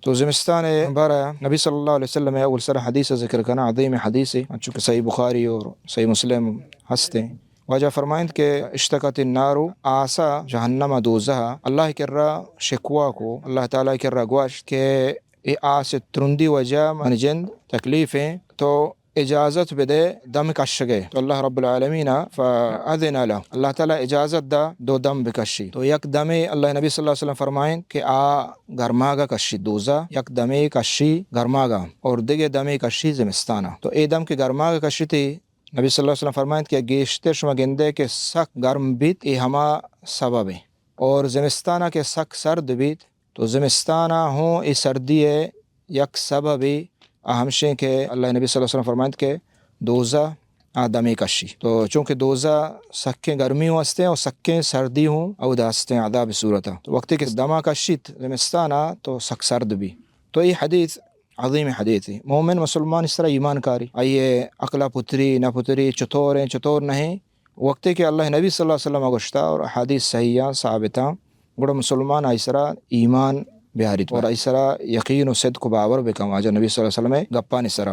تو زمستان بارہ نبی صلی اللہ علیہ وسلم اول سر حدیث ذکر کنا، عظیم حدیث، چونکہ صحیح بخاری اور صحیح مسلم ہستے۔ واجہ فرمائند کہ اشتکت النار، آسا جہنم دوزہ اللہ کرا شکوا کو، اللہ تعالی کرا گوشت کہ اے آس ترندی وجہ من جند تکلیف ہیں، تو اجازت بدے دم کشگے۔ تو اللہ رب العالمین فاذن له، اللہ تعالی اجازت دا دو دم بکشی۔ تو یک دمے اللہ نبی صلی اللہ علیہ وسلم فرمائیں کہ آ گرماگا کشی، دوزہ یک دمے کشی گرماگا اور دگہ دمے کشی زمستانا۔ تو اے دم کہ گرماگا کشی تی نبی صلی اللہ علیہ وسلم فرمائیں کہ گیشتر شما گندے کہ سک گرم بیت، اے ہما سبب ہے۔ اور زمستانا کہ سک سرد بیت، تو زمستانا ہوں اے سردی ہے یک سببے آ ہمشیں کہ اللہ نبی صلی اللہ علیہ وسلم فرمائند کہ دوزہ آ دمے کشی۔ تو چونکہ دوزہ سکیں گرمی ہوں ہستے اور سکیں سردی ہوں اودا ہستے عذاب صورتا۔ تو وقتی کہ دما کشیت زمستانا تو سک سرد بی۔ تو اے حدیث عظیم حدیث ہے۔ مومن مسلمان اس طرح ایمان کاری، آئیے عقلہ پتری نہ پتری، چطور ہیں چطور نہیں، وقتی کہ اللہ نبی صلی اللہ علیہ وسلم گوشتا اور حدیث صحیح ہیں، ثابت ہیں، گڑا مسلمان آئی سرا ایمان بیاریت اور آئی سرا یقین و صدق و باور بکن واجہ نبی صلی اللہ علیہ وسلم گپانی سرا۔